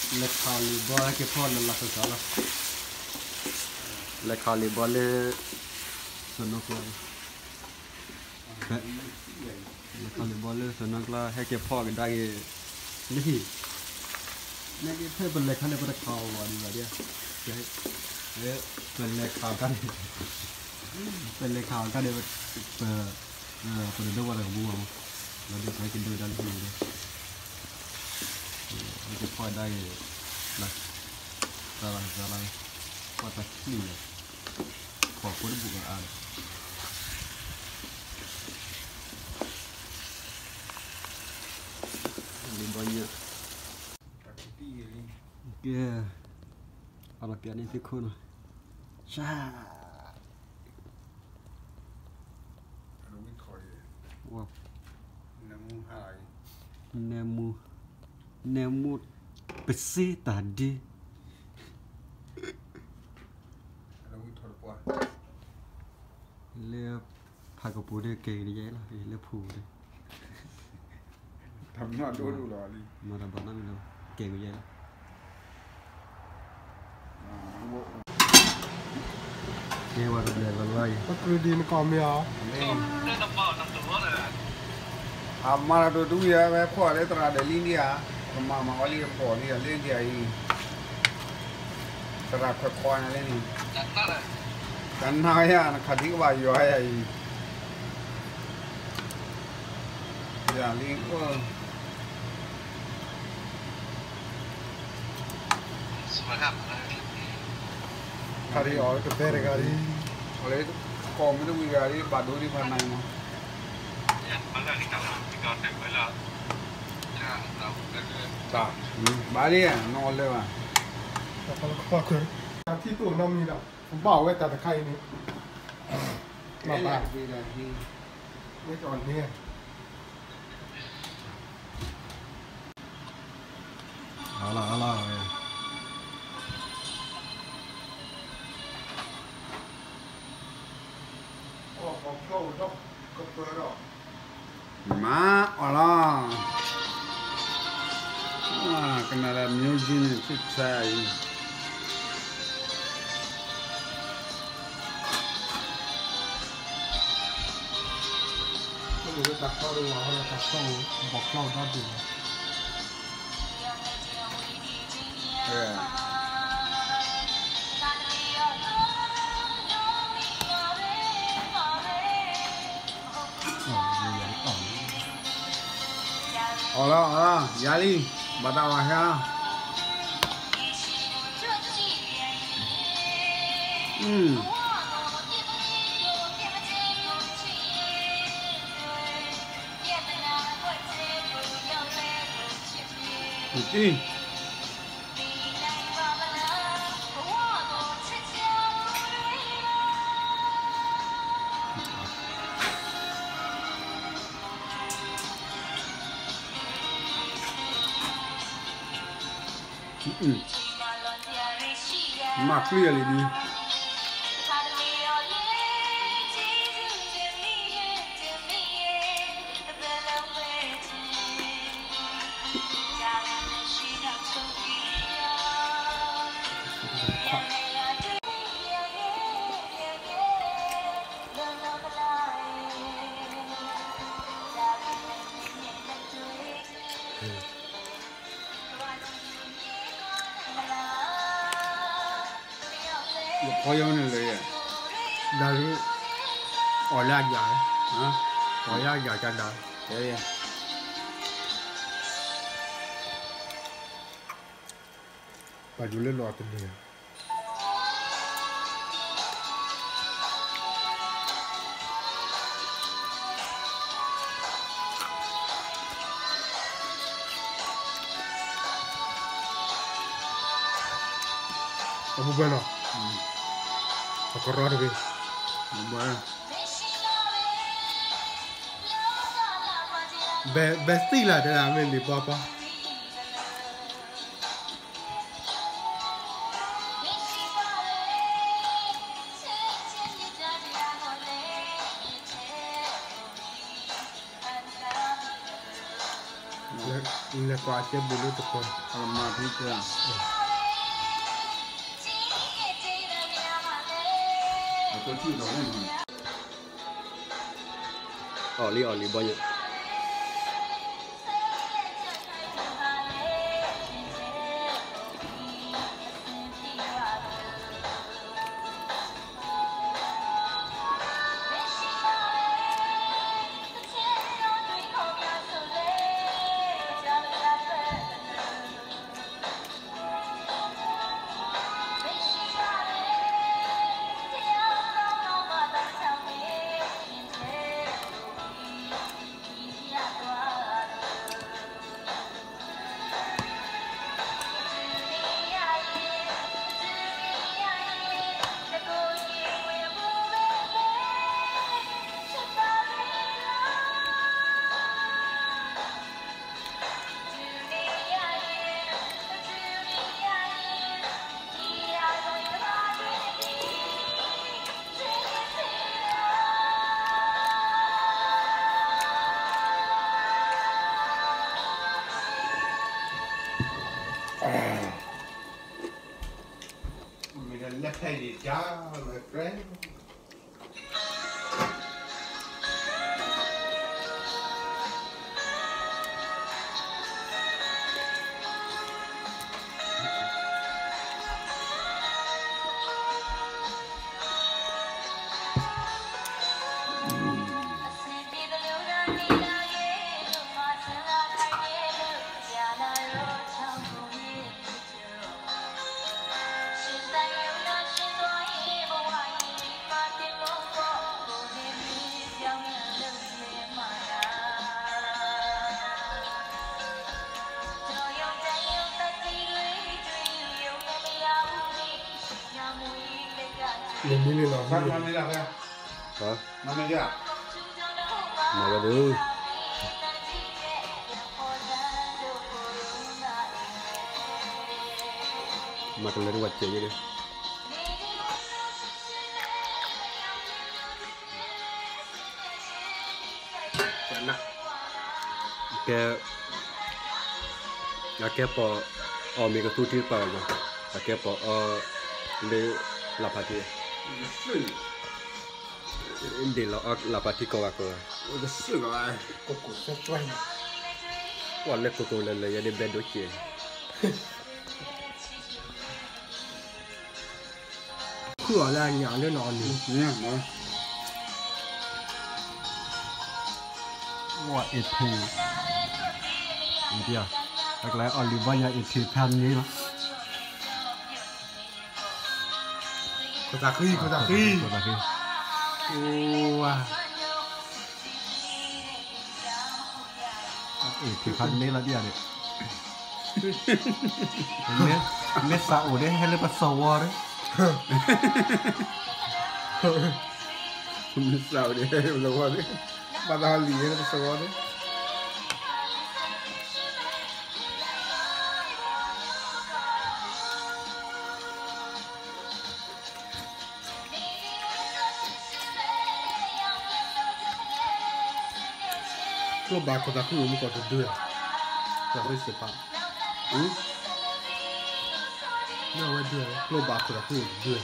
လဲၤခးလံာ်ဘီဟဲက့ၤဖီၣ်လၢလီၢ်ခၢၣ်သးလီၤ. လဲၤခးလံာ်ဘီလၢ စီၤနိကျါ, လဲၤခးလံာ်ဘီလၢစီၤနိကျါ ဟဲက့ၤဖီၣ်ကဒါက့ၤ လၢဟံၣ်, နကဖဲပလဲၤခးန့ၣ် ပတခးအီၤဘၣ်ဒံးဘၣ်ဒံး, ပလဲၤခးအီၤခါန့ၣ်, ပလဲၤခးအီၤခါန့ၣ် ပ ပတဒိပှၤတကမူဘၣ်မး, လီၤဒုးပဟဲက့ၤဒိဝဲဒၣ်လၢဟံၣ်န့ၣ်, ဟဲက့ၤဖီၣ်ဒၣ်အံၤ, လၢ သးလီၤသးလီၤ, ပှၤတၢ်ချံၣ်လီၤ, ဖီၣ်ဖိတဘူၣ်အါဒီး လံာ်ဘီညၣ်, ကဲ, အလီၤပျးန့ၢ်သုခိၣ်နီၤ, ဆၣ် ဝါ, နမူ, နမူ, ပစ့တၢ်ဒ့ လၢဖးကပူၤန့ၣ် ကဲက့ၤယဲလီၤ, လၢဖူန့ၣ်, မၤတၢ်ဘၣ်နီတမံၤလီၤ, ကဲက့ၤယဲလီၤ. ကဲဝဲတဘျဲၣ်လီၤလီၤအံၤ, ပကြၢးဒ်နကိးမ့ၢ်အီၤ, အမၤတၢ်ဒိၣ်တဝံၤဧါ, ဝဲဖှီၣ်လၢသရၣ်ဒၢးလံဒံးဧါ, ပမၤမၤအီၤလံပကိးလံဧါ, လၢဒံးအံၤ, သရၣ်ခွဲးခွါန့ၣ်လၢန့ၣ်, တၢ်နာ်ယၤ နခးဒံးကဘၣ်ယွၤယၤအံၤ ယၤလံ, ခါဒံးအီၤတဘဲတဂၤဒံး, အီၤလၢကိးမ့ၢ်တဝံၤဂၤဒံး ဘၣ်ဒိဒံးဖးနၤမး, တၢ်, ဘၣ်လံဧါ နီၢ်အီၤလၢဘၣ်, တၢ်ထံၣ်တိၢ်နီတမံၤဒီး ဘၣ်ဝဲတၢ်တခါအံၤန့ၣ်, ဘၣ်ဘၣ်, မ့ၢ်တအီၤန့ၣ် အလီၤအလီၤ, မၤအီၤလီၤ, ကနၣ်ဒၣ် music န့ၣ် ဆူၣ်ဆါအံၤ တၢ်ခီဒိၣ်ဝါ တၢ်ခီဘီၣ်ချီဒၣ်ဒိၣ်လီၤ, အီၤလီၤအီၤလီၤ ယၤလံ, ဘၣ်တၢ်ဝဲဟဲ, မၤပျံၤအီၤလံဒုး, ယဖီယိန့ၣ်လၢယဲ, ဒၣ်လၢ, အီၤလၢအယၤ, အီၤလၢအယၤကဒါ, ပှၤယူၤလၢလီၤတန့ၢ်ဧါ အဘူးဘၢလီၤ, အကရီတဂ့ၤ, ဘဲသံလၢတဂၤမ့ၢ်လံၤပှၤပှၤ Thank you. လဲၤကွၢ်ကဲဘုးလၢတပၢၤ, အီၣ်လံအီၣ်လံဘီညါ န့ၣ်မံန့ၣ်လီၤ, မၤဝဲဒၣ်, မၤကလဲၤဒ်ဝဲစဲးယဲဒၣ် ကဲ, အကဲပီၤအီၣ်မ့ၤကသူထံပာ်ဘၣ်, အကဲပီၤအီလၢလၢ်ဖးထံ, ဒ်လီၤအီလၢ်ဖးထံကိးဂၤကိးဂၤ, ပှၤလၢကိးကိးလၢလၢယဲဒၣ်ဘဲဒိကဲး ခုၣ်အီၤလၢအညၣ်လၢနီၢ်အီၤန့ၣ်, ဝဲအ့ၣ်ထံး, အကလဲၤအီၣ်လံဘီညါအ့ၣ်ထံးဖးန့ၣ်လီၤ, ခိၣ်သးဃံ ခိၣ်သးဃံ, ဝါ အ့ၣ်ထံးဖးန့ၣ်လီၤဒ်န့ၣ် မ့ၢ်သးအိၣ်ဒီး ဟဲလၢပစီၤဝီဒီး, မ့ၢ်သးအိၣ်ဒီး ဟဲလၢပစီၤဝီဒီး, ဘၣ်သးလံ ဟဲလၢပစီၤဝီဒီး, ကျိဘၣ်ခိၣ်သးခုအိၣ်မူကီၢ်တဒု, သးခုစ့ၢ်ကီး, မ့ၢ်ဝဲဒု, ကျိဘၣ်ခိၣ်သးခုအိၣ်တဒု,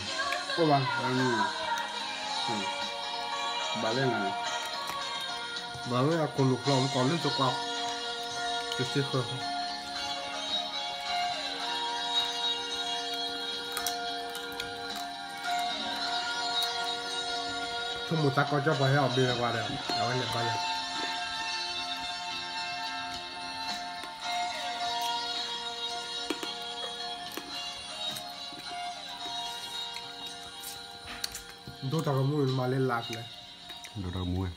ကျိဘၣ်, ဘၣ်လၢ, ဘၣ်လၢအခိၣ်နူာ်ဖျိမူကီၢ်လၢသကွၢ်, တစ့ၢ်ကီး ဆိကမိၣ်သးကီၢ်ကၠီပှၤဟဲအီၣ်ဘ့ၣ်ဝဲပှၤဒီး အဝဲလဲၤဘါယၤ, ဒိတၢ်ဂီၤမူမၤလၢ live လဲၣ်, ဒိတၢ်ဂီၤမူဝဲ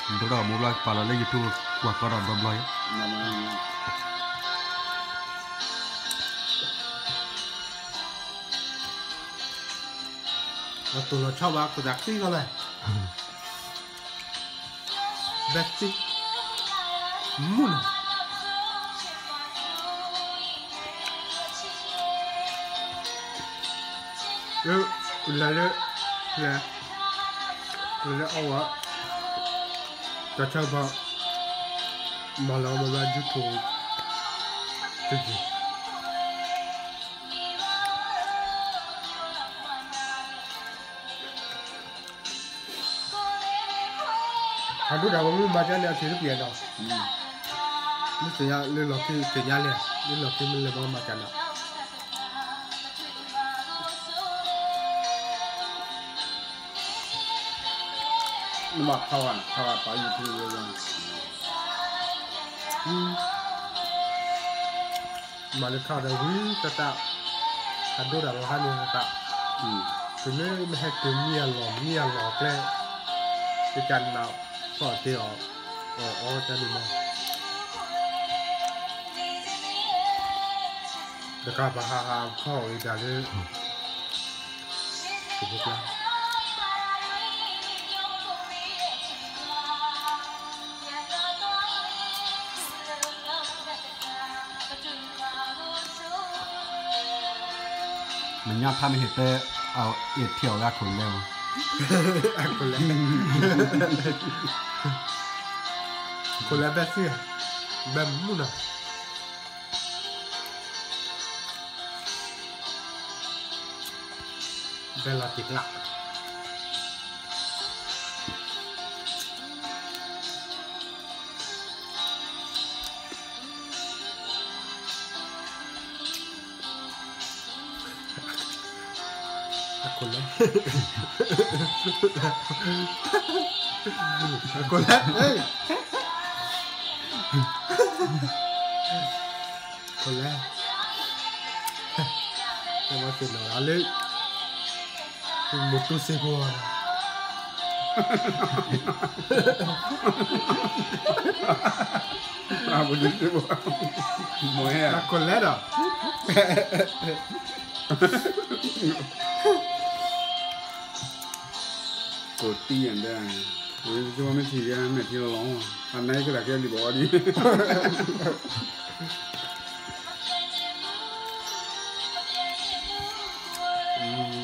ဒိတၢ်ဂီၤမူဘျီ ပာ်လီၤလၢ YouTube ကွၢ်ကီဒီးဘျီဘျီအံၤ, လီၤတိၢ်လီၤဆီဘၣ် ခိၣ်သးဃံကီးလဲၣ်, ဘဲသံ, မုၢ်နၤ လၢ, လၢ, လဲၣ်, လဲၣ်အီၣ်ဝဲ, ကဆၢဖီ, မၤလီၤမၤဘၣ် YouTube တယံၤ ဟးဒိၣ်တၢ်ဝဲမ့ၢ်မၤကၠါန့ၣ် အဆံးတပျဲၤဒီး, မ့ၢ်သ့ၣ်ညါလၢလီၤခံသ့ၣ်ညါလဲၣ်, လၢလီၤခံမ့ၢ်လဲၤမၤမၤကၠါန့ၣ် နဘၣ်ခးဝဲ, ခးဝဲပာ် YouTube ဝဲ, မၤလၢခးဒီးဝံၤတၢ်တၢ်, ဟးဒိၣ်တၢ်လီၤဟါန့ၣ်တၢ်, တုၤလၢမ့ၢ်ဟဲတုၤမံအလီၢ် မံအလီၢ်ကျဲ, ကကနၣ်ဖီၣ်သ့အီၤ, အီၣ်အီတၢ်န့ၣ်မး တကးပဟးဟးဖီၣ်အီၤတၢ်လၢ မညီထါမ့ၢ်ဟ့ၣ်တဲ, အ့ၣ်ထံၣ်အီၤဝဲအခိၣ်လဲၣ်, အခိၣ်လဲၣ်, ခိၣ်လဲၣ်ဘဲသ့, ဘဲမုၢ်နီၤ ဘဲလီၤတံၢ်ကျး, အခိၣ်လဲၣ်, အခိၣ်လဲၣ်, ခိၣ်လဲၣ်, တမၤသ့ၣ်နီၣ်လၢ မူတူစ့ဖိ, မူတူစ့ဖိ, မ့ၢ်အခိၣ်လဲၣ်ဒီး, ကိးတံၢ်ယၤဒၣ်, ဝဲမ့ၢ်ထံၣ်ယဲ မဲာ်ထံလီၤလီၤ, အနၢ်ကဒၣ်ကဲလံဘၣ်အီၤဒံး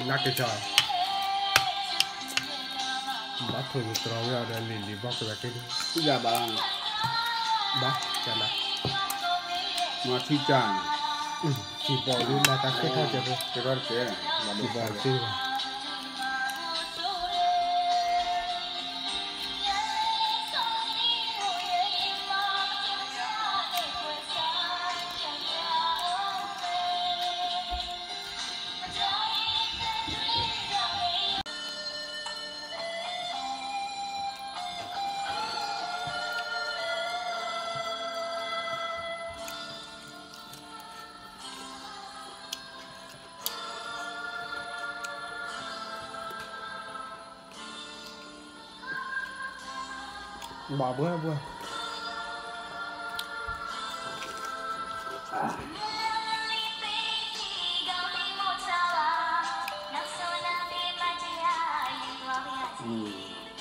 နက့ၤကီ, ဘၣ်ထိၣ်ယတြီၤဝဲအီၤဒီးလံၤလံၤဘီၣ်ကလၢက့ၤဒံး, ဘၣ်, ဘၣ်, မၤထံကၢ်န့ၣ်, ထံၣ်ဘီၣ်လံမၤတၢ်ဃ့ထီၣ်ကဲဖိ, ကဲထီၣ်တကဲ, ထံၣ်ဘီၣ်သ့ဘၣ် ဘၣ်ဘှဲဘှဲ,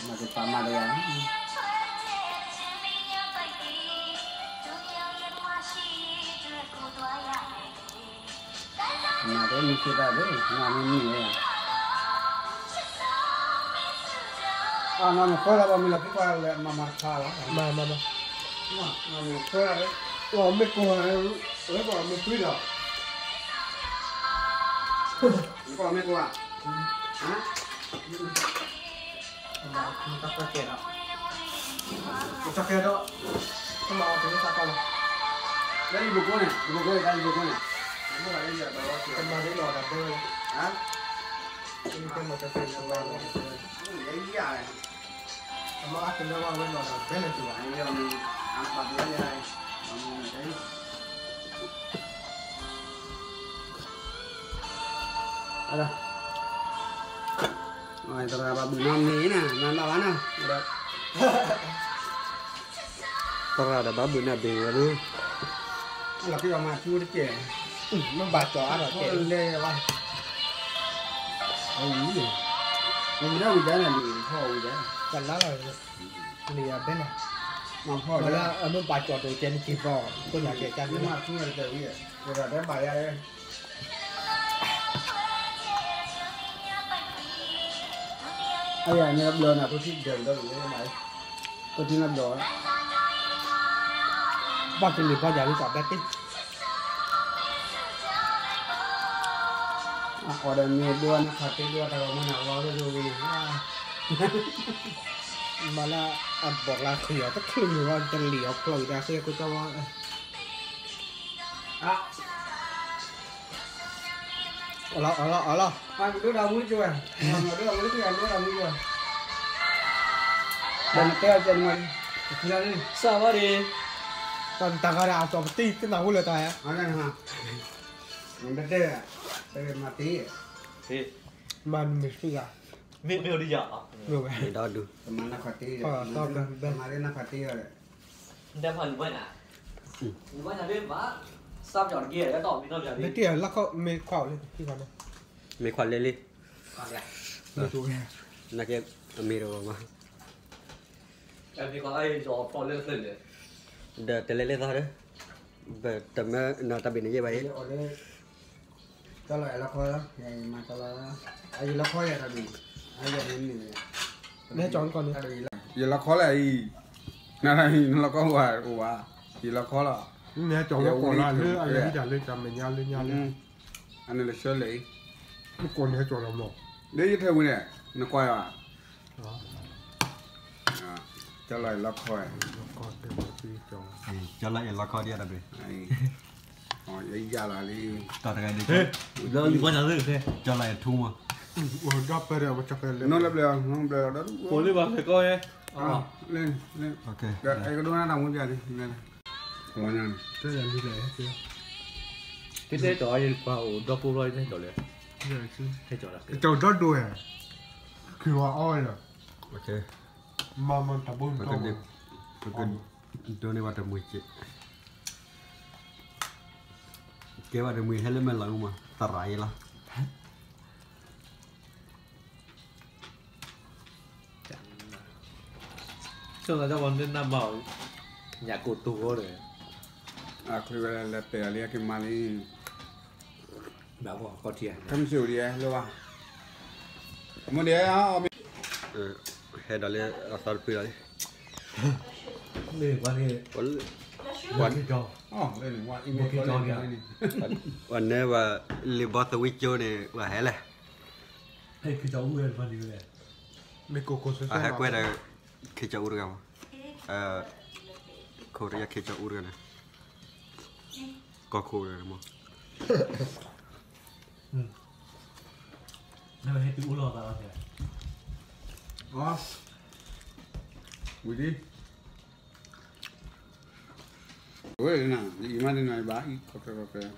မၤတပာ်မၤတယၤ မၤတမုာ်သ့တၢ်ဒီး မၤမ့ၢ်မုာ်ဝဲ, အနီၢ်မ့ၢ်ခွဲလၢပှၤမ့ၢ်လီၤဖုပှၤလဲၤမၤမၤတခါလီၤ, မၤမၤမၤ, နီၢ်မ့ၢ်ခွဲလၢ, ပှၤမ့ၢ်ကိၢ်, ပှၤမ့ၢ်ဖုဒီး, ပှၤမ့ၢ်ကိၢ်ဧါ, ဟါ တၢ်ကဲဒီး, တမၤအီၤတမ့ၢ်တၢ်ကီလီၤ, လၢယဘိကိန့ၣ်, ယဘိကိန့ၣ်, တၢ်ယဘိကိန့ၣ်, တမၤဒ်လီၤတၢ်ဘဲဝဲလီၤ, ဟါ, တမၤတၢ်ဘဲလီၤ, တမၤအတလၢဝဲလီၤတၢ်ဘဲလီၤတဘၣ်, အဘၣ်ဒ်လဲၣ် သရၣ်ဘၣ်ဘုၣ်နီၢ်မ့ၢ်နၤ နၤဘၣ်ဘၣ်နၤ, သရၣ်ဒီးဘၣ်ဘုၣ်န့ၣ်ဘ့ၣ်ဝဲဒၣ်, လီၤက့ၤအီၤမၤထူတကဲၢ်, မ့ၢ်ဘၣ်ကၠီၤအါထီၣ်ကဲၢ်လဲၣ်ဘၣ်, အဝံၤ, ဝံၤဒၣ်ဝံၤဒၣ်န့ၣ် လံာ်ဖီၣ်ဝံၤဒၣ်, ကနၤလီၤ, လံာ်အဘဲန့ၣ်, မ့ၢ်လၢအမ့ၢ်ဘၣ်ကၠီၤတိၤကဲန့ၣ်က့ၤဘီၣ်, ခိၣ်နၢ်ကဲကၢ်န့ၣ်, မ့ၢ်ထူဝဲတကဲၢ်ဝံၤ, ဝဲဒၣ်တဲဘၣ်ယၤ, အယၤန့ၣ်ဘျီနၤ ဖိထံဒၢးဒီးလၢဘၣ်, ဖိထံနဘျီ, ဘၣ်တလံၤဘၣ်ယၤလံတၢ်ဘၣ်တ့ၢ်, အဃိဒီးမ့ၢ်ဒိၣ်နခးတ့ၢ်ဒိၣ်တၢ်ဂီၤမူနၤဝါဝဲဒိၣ်ဝဲန့ၣ်, မၤလၢအဘီၣ်လၢခ့အီၤတချုးန့ၣ်ဝဲ တလံၤအီၤဖျိးအံၤတၢ်ဃ့ကိၢ်ကၠီဝါ အလီၤ အလီၤ အလီၤ, ဒိၣ်ဒၣ်မူကၠိဝဲ, ဒိၣ်ဒၣ်မူကၠိဝဲ, ဒီးနတဲအီၤကဲနမၤလံ, စၢ်ဘၣ်ဒံး, တၢ်တဂၤဒီးအတီၤပတံၢ် တနၢ်ဟူလၢတၢ်ဧါ, မၤတတဲ, မၤတတဲ, မၤနမ့ၢ်သ့ဧါ, မ့ၢ်မ့ၢ်ဒ်ယၤ, မ့ၢ်ဝဲ, မ့ၢ်ဒီဒူ, မၤနခီတ့ၢ်, မၤနခီတ့ၢ်, နတဲဖးနဘၣ်ညါ, နဘၣ်ညါလၢဘၣ်, စၢ်ပျီတက့ၢ် လၢတီၢ်မံနီၢ်ပျီလံ, မ့ၢ်ခွါအိၣ်လၢ, မ့ၢ်ခွါလဲၣ်လံ, နာ်က့, အမ့ၢ်တဂီၤမး, ဒီးတလဲၤလၢသီဒီး, တမၢနတၢ်ဘ့ၣ်န့ၣ်ယဲၢ်ဘၣ်အံၤ, ယလီခီယၤတဘ့ၣ်, ယလီခီလဲၣ်အံၤ, နလီခီလီၤ, ယလီခီလီၤ, နဟဲကၠီၤလီၤကိးလၢအလၢဟံၣ်တၢ်လၢတၢ်မဲာ်ညါလၢညါလၢ, အန့ၣ်လၢဆၢလဲၣ်အံၤ, နကိးနဟဲကၠီၤလီၤမး, လၢယထဲဝံၤန့ၣ်, နကွၢ်ယၤ ကၠီလီၤအံၤလီခီ, ကၠီလီၤအံၤလီခီဒ်တဘ့ၣ်, ယယလီၤလံ, တၢ်တဂၤဒ်, ကၠီလီၤအံၤထူမး, နီၢ်လၢဘျဲၣ်, ဘျဲၣ်လီၤဒီး, ကိးလံဘၣ်ဖဲကီၢ်ဧါ, လၢ, ကဒိနၤတၢ်မူပျၢ်လံ, တဲတဲတီၤယကွၢ်အိၣ်ဒီပုၢ်ဘျီတဲတီၤလဲၣ်, ကၠီၤဒီဒိၣ်ဧါ, ခံဝါအီၣ်ဝဲဒီး, မၤမၤတၢ်ဘိၣ်တၢ်, ဒိန့ၢ်ဘၣ်တမှံၤက့ၤ, ကဲဘၣ်တမှံၤဟဲလၢမဲာ်လီၤမး သရၣ်အံၤလီၤ. ဆိၣ်သးဒီးပှၤန့ၣ်နၢ်မၤအီၤ, ညၣ်ကိၢ်တိၢ်ဃီဒီး, အချုးဝဲလဲၤပဲာ်အီၤလံ အက့ၤမၤလံ, ဘၣ်ကီၢ်ထံဧါ, ခဲမုၢ်ဆ့ၣ်အိၣ်ဒံးဧါ လိၣ်ဘၣ်, မ့ၢ်ဒံးဧါ, ဟဲဒီးလၢအသီတဖုလီၤလံ, မ့ၢ်ပှၤန့ၣ်, ပှၤန့ၣ်, ပှၤန့ၢ်ပှၤလံာ်ဘီသဝံကၠိန့ၣ် ပှၤဟဲလဲၣ်, အဟဲကွဲဒီး ခ့ကၠီအူတဂၤမး, ခိၣ်တယါခ့ကၠီအူတဂၤန့ၣ်, ကီၢ်ခိၣ်တဂၤန့ၣ်မး, ဝံၤဒံး, ဝဲနၤ ယအံၤမးန့ၣ်နၤဘၣ်အံၤ ခီၣ်ဖျဲၣ်ခီၣ်ဖျဲၣ်,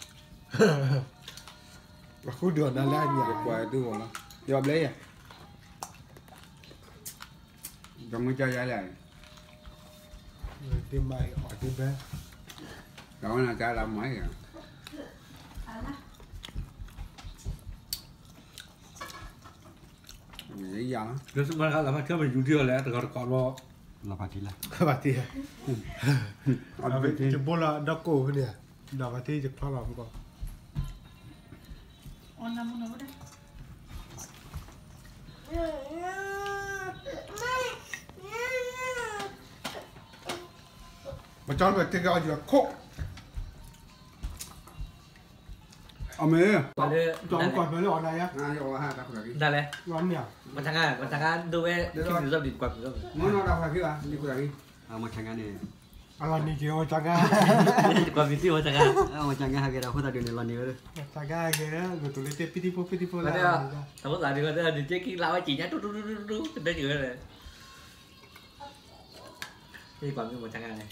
ပဃုဒုးအီၤနၤလၢအညၣ် ယကွၢ်ဒုးအီၤလီၤ ယဘျဲယၤ, ဒီးမုၢ်ကယါလဲၣ်, ဒ်မၤအီၤဒ်ဘဲ, ဒီးဝဲနၤကလါမၤအံၤ, ယၤ, လၢစမါတခါလၢဖါထံမ့ၢ်ယူၤထံအီၤလဲၣ် တဂၤတကိးဘျီ, လီၤဖါထံလၢ, လီၤဖါထံ, ယဘိလီၤဒီးကိၣ်ဖဲန့ၣ်, ဒီးဖါထံယချီလီၤမူကီၢ် ပကၠီလၢပတဲက့ၤအီၤယခိၣ်, အမ့ၢ်, ကၠီမူကီၢ်ဖဲလၢအီၤနၤယါ, ဒ်လဲၣ်, မတၤဂၤ မတၤဂၤဒိဝဲ, မတၤဂၤန့ၣ်, အလီၤနံၤက့ၤမတၤဂၤ, မတၤဂၤဟဲက့ၤဒီးဖိသၣ်ဒုးန့ၣ်လီၤနံၤဝဲ, မတၤဂၤဟဲက့ၤဒီး ဂိၤတုၤလၢတ့ၢ်ပံတံဖိပံတံဖိလၢ, ဖိသၣ်ဒုးဝဲဒၣ်ဒုးက့ၤကံလါဝဲက့ၤညါတူတူတူတူတူ တဒၢက့ၤဝဲလဲၣ် မ့ၢ်ကွၢ်မ့ၢ်မတၤဂၤလဲၣ်,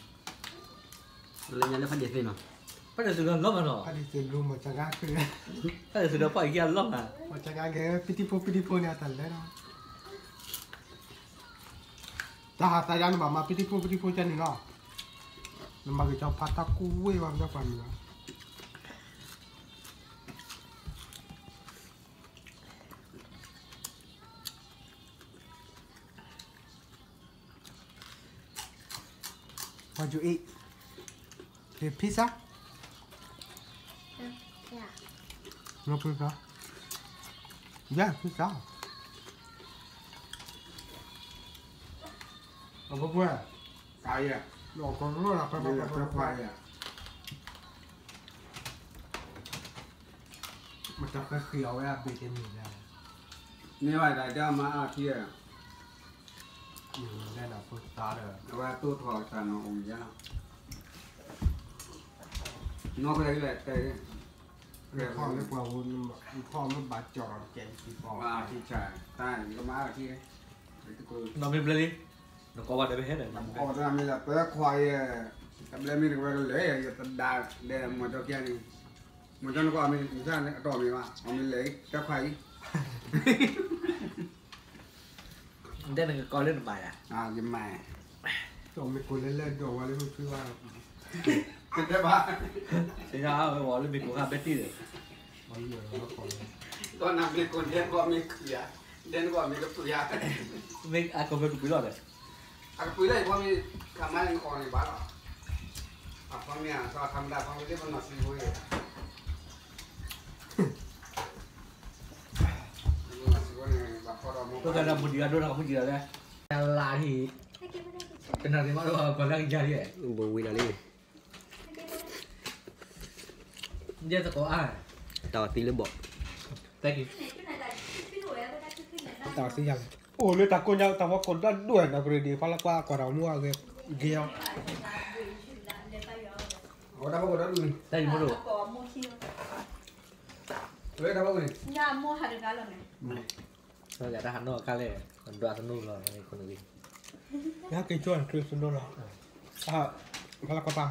လၢညါလၢဖးဒံးသ့ၣ်နီၤ, ဖးဒံးသုးဒီးလီၤမးနီၤ, ဖးဒံးသုးလူၤမတၤဂၤ, ဖးဒံးသုးဒီးပှၤအံၤက့ၤအလီၢ်မး, မတၤဂၤက့ၤ ပံတံဖိပံတံဖိန့ၣ် အတၢ်လဲၤနီၤ, တၢ်ဟးသးယါနဘၣ်မၤပံတံဖိပံတံဖိကန့ၣ်လီၤ, နမၤက့ၤကၠီဖးတၢ်ကူဝ့ၢ်ဝဲမ့ၢ်ပှၤမံၤဘၣ် What you eat? The pizza? Yeah. No pizza? Yeah, pizza. အဖိခွါ, ကါယဲ, လီၤကီလီၤလၢဖဲဖဲဖဲခွါယဲ, မတၤဃဲဃ့အီၤဝဲအဘ့ၣ်တမံၤလဲၣ်, န့ၢ်ဘၣ်တၢ်တၢ်မၤအါထံၣ်, လဲၣ်နဖိသၣ်ဒီး အဝဲတိၢ်ထီၣ်တၢ်နီၣ်အိၣ်ယါ, နီၢ်ကလဲၤလဲၣ်တဲ, နဖီၣ်လၢပှၤဝူ, နဖီၣ်လၢဘၣ်ကၠီၣ်ဒီးကဲးတံၢ်ပီၢ်, တၢ်ယကမၤအါထံၣ်, နီၢ်မ့ၢ်ဘျဲလံ, နကိးဘၣ်ဒီးပဟဲဒီး, နကိးတၢ်မ့ၢ်လၢပၢခွါယဲ, တဘျဲမ့ၢ်တကဝဲကလဲၤယဲ, ယတဒါဒီးမီၢ်ကၠီကဲန့ၣ်, မီၢ်ကၠီနကိးမ့ၢ် မ့ၢ်ဆၣ်န့ၣ်အတီၢ်မ့ၢ်ဘၣ်, အမ့ၢ်လဲၤတၢ်ခွါအံၤ တဲနကကိးလၢနမၤယၤ, ယမၤ, မ့ၢ်ကိးလဲၤလဲၤဒီးဝဲလၢမုၢ်ထွံဘၣ်, တဲဘၣ်, သ့ၣ်ညါဝဲဝဲလၢမ့ၢ်ကိးခါဘဲတံၢ်ဒီး, ဒီးနမ့ၢ်ကိးဒဲနကိးမ့ၢ်ခုၣ်ယၤ, ဒဲနကိးမ့ၢ်ကပုၤယၤ, မ့ၢ်အကိးမ့ၢ်ကပုၤလီၤဒီး, အကပုၤလၢယဖီမ့ၢ်ခါမါန့ၣ်နကိးန့ၣ်ဘၣ်လီၤ, အဖီမ့ၢ်အသီခါမတၤဖီမ့ၢ်လၢပနီၢ်စံဖိအံၤ ဒ်မူဒံးအဒိတၢ်မူကံလီၤလဲၣ်, လါဟံၣ်, ကနၣ်သ့မးဒီးကီၢ်လၢကယၤလံ, ဘိဝံလီၤလံ, ယဲသကိးအါ, တၢ်အီၣ်သံလၢဘီၣ်, တၢ်အီၣ်သံယၤ, အိၣ်လၢတၢ်ကိးညါတၢ်ဝီကိးဒၣ်ဒိၣ်ဝဲ နပရ့ဒံးဖီလၢကွၢ်ကွၢ်တၢ်မူအဂ့ၤ, ဂ့ၤအီၤ, တၢ်အံၤမ့ၢ်ဒိၣ်, တၢ်ဟးနီၢ်ကါလဲၣ်, ဒွးသနူလီၤ, ယဟဲက့ၤကၠီၣ်ချ့သနူလီၤ, ဖီလၢကွၢ်ပၢ်,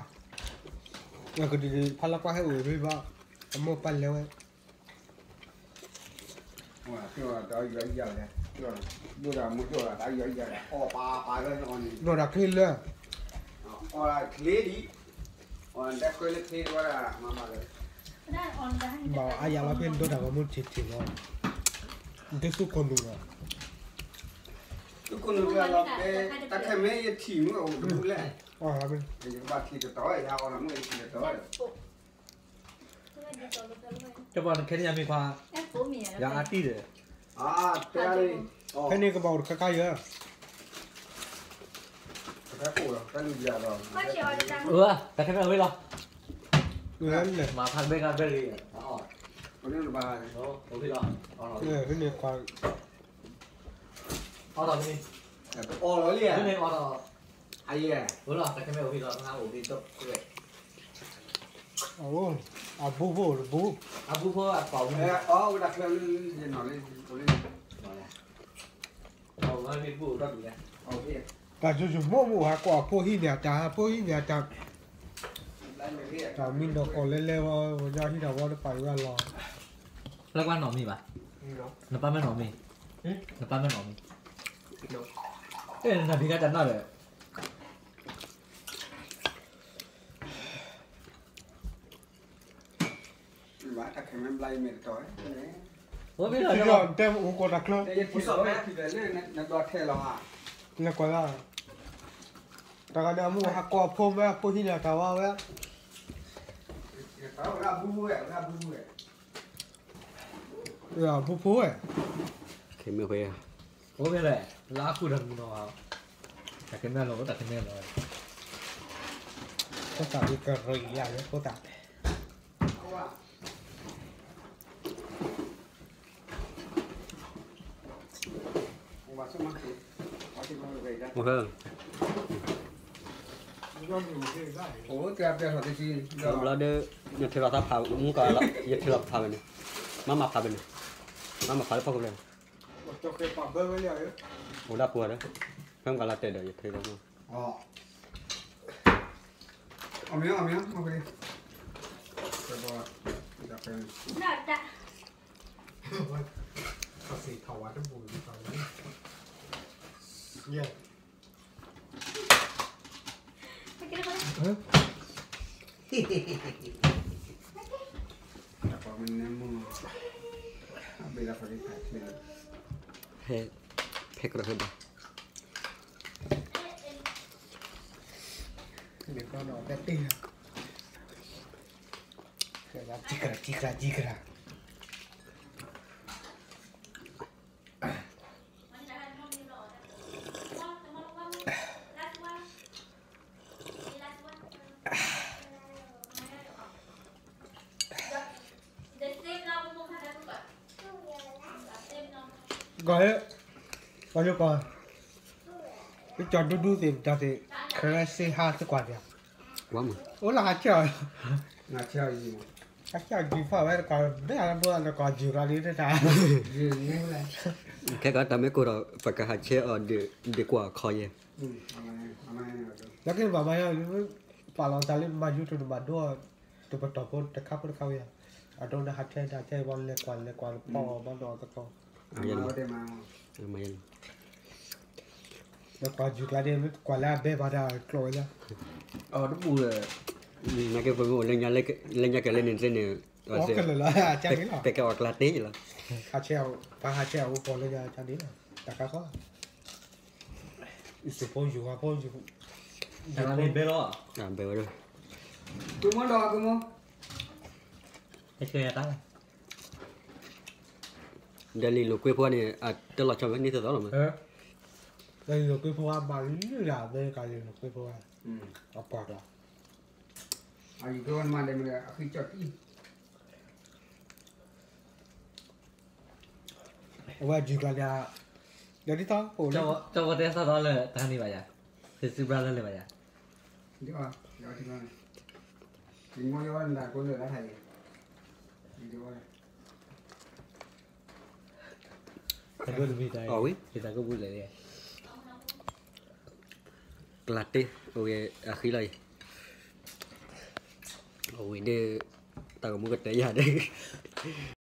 ကဒ်ဖီလၢကွၢ်ဟဲအိၣ်ရ့ဘၣ်, အမိၢ်ပၢ်လဲၤဝဲ ဒိၣ်တၢ်ချ့လၢ, ဒိၣ်တၢ်ချ့လၢ, ဘၣ်အါယၤလီၤဖဲဒိၣ်တၢ်ဂီၤမူထံးထံးလီၤ, ဒ်ဆူခိၣ်နူာ်လီၤ, ဆူခိၣ်နူာ်လီၤ, တၢ်ခဲမ့ၢ်ယထံၣ်မ့ၢ်အိၣ်တဘူၣ်လဲၣ်, ယကဘၣ်ထံၣ်တတီၤ, ယဟးအီၣ်လီၤမ့ၢ်ယထံၣ်တတီၤ တပှၤနခဲန့ၣ်ယမ့ၢ်ခွါ, ယအါတံၢ်ဒီး, ဖဲန့ၣ်ကဘၣ်အိၣ်တခါခါယဲ, တၢ်ခဲမ့ၢ်ဝံၤလီၤ, မၤဖးဘဲကဘဲလံ, ဖဲန့ၣ်ခွါ, အီၣ်လီၤလံ, အီၣ်လီၤ, အဝဲလီၤ, တၢ်ခဲမ့ၢ်ဝံၤလီၤ, အိၣ်ဘံၣ်တၢ်, အဘူဖိတဘူ, အဘူဖိအပှၤဝဲ, အဝဲဒၣ်ချၢလံ, တၢ်ယိယိမိၢ်မိၢ်ဟးကိးအဖိဟံးန့ၢ်အတၢ်, အဖိဟံးန့ၢ်အတၢ်, တၢ်မံနီၢ်ကီၢ်လဲၤလဲၤဝဲ, ဝဲညါဟံးတၢ်ဝဲတပာ်ယွၤလီၤ, ဖျါကွၢ်နီၢ်မံၤဘၣ်, နပၢ်မ့ၢ်နီၢ်မံၤ, နပၢ်မ့ၢ်နီၢ်မံၤ, အဲ နဘံကတၢ်နၢ်ဒီး ဘၣ်တၢ်ခဲမ့ၢ်ဘျါယမဲာ်တတီၤ, အိၣ်မ့ၢ်လီၤ, တဲအိၣ်ကိးတၢ်ချၢ, လဲၤကွၢ်လၢ, တၢ်ဂၤန့ၣ်အမိၢ်ဟးကိးအဖိမ့ၢ်အဖိဟံးန့ၢ်တၢ်ဝဲဝဲ, အဖိဖိဝဲ, ခဲမ့ၢ်ဝဲ, အိၣ်မ့ၢ်လဲၣ်, လၢအဃုတၢ်မံၤနီၤ, တၢ်ခဲမ့ၢ်လီၤ, တၢ်ခဲမ့ၢ်လီၤ, ဖိသၣ်မ့ၢ်ကရံၣ်ယၤလၢ ဖိသၣ် ဘျီဒီး ယထံၣ်လီၤသးဖးမူကီးလီၤ, ယထံၣ်လီၤဖးဝဲန့ၣ်, မ့မ့ၢ်ဖးဝဲန့ၣ်, မ့မ့ၢ်ဖးလၢဖီခိၣ်ဖျၢၣ်န့ၣ်, အိၣ်ဒၣ်ပှၤဒီး, မ့မ့ၢ်ကလီၤတဲာ်ဒီး ယထံၣ်လီၤမူ အမ့ၢ်, အမ့ၢ်, ဖဲကြၢးဟဲဘၣ်, ကံကြၢး ကံကြၢး ကံကြၢး. ကီၢ်, ကီၢ်ယိကီၢ်, ပကၠီဒူဒူသ့ၣ်တၢ်သ့ၣ်, ခဲစ့ဟါသကွၢ်တၢ်, အိၣ်လၢဟးဆဲးအီၤ, ဟးဆဲးအီၤယုၢ်ဖီၣ်ဝဲတကီၢ်, မ့ၢ်အလၢဘိတကီၢ်ယုၢ်ကျါလံတၢ်, ခဲကီးတၢ်မ့ၢ်ကိၢ်ဒီး ပကဟးဆဲးအီၤဒုးကွၢ်ခီယဲၢ်, လၢက့ၤဘၣ်မၤယါ, ပာ်လီၤတၢ်လၢမၤယူၤထူၣ်တမၤဒိ, တပတီၢ်ဖိတခါဖိတခါဝဲယါ, အဒိနဟးဆဲးဒၣ်ဆဲးဝဲလဲၤကွၢ်လဲၤကွၢ်လၢပီၢ်ဘၣ်နီၢ်သကိး မၤယဲၢ်လီၤ, ဒီးကွၢ်ယုၢ်ကျါန့ၣ် ကွၢ်လၢအဘဲဘၣ်တၢ်ကျိးဝဲလၢ, အီၤတပူၤဒီး, နာ်က့ပမ့ၢ်အိၣ်လၢညါ, လၢညါကလဲၤန့ၣ်သ့ၣ်န့ၣ်, အီၤခဲလၢာ်လီၤ, တကဲအီၤကျါတ့ၢ်လီၤ, ဟးဆဲး, ပှၤဟးဆဲးအအိၣ်ပီၢ်လၢညါတၢ်န့ၣ်လီၤ, တၢ်ကါဃီ, ယုၢ်ဖိယုၢ်ဝါဖိယုၢ်, ယုၢ်ဖိဘဲလီၤ, ဘဲဝဲဒၣ်, ကမီဒီးကမီ ဟဲဆှၢယၤတၢ်လီၤ, ဒီးလံာ်လိာ်ကွဲဖိန့ၣ် အတလီၤဆီဝဲန့ၣ်သိးသိးလီၤမး, လံာ်လိာ်ကွဲဖိအမၤလၢလၢ်လၢ် အမဲရကၤလံာ်လိာ်ကွဲဖိ, အပှၤဒီး, အဝဲယုၢ်ကျါန့ၣ်, ဒီးဒ်သိး, ကၠီဝဲတဲသီၣ်ဒီးလၢတၢ်န့ၣ်ဘၣ်ယၤ, သုစံးဘျါလၢလၢဘၣ်ယၤ, အဝဲ, ကျါတ့ၢ်, အိၣ်ဂ့ၤအဃံလီၤအံၤ, အဝဲဒၣ်, တၢ်ကမူကတၢၢ်ယၤဒၣ်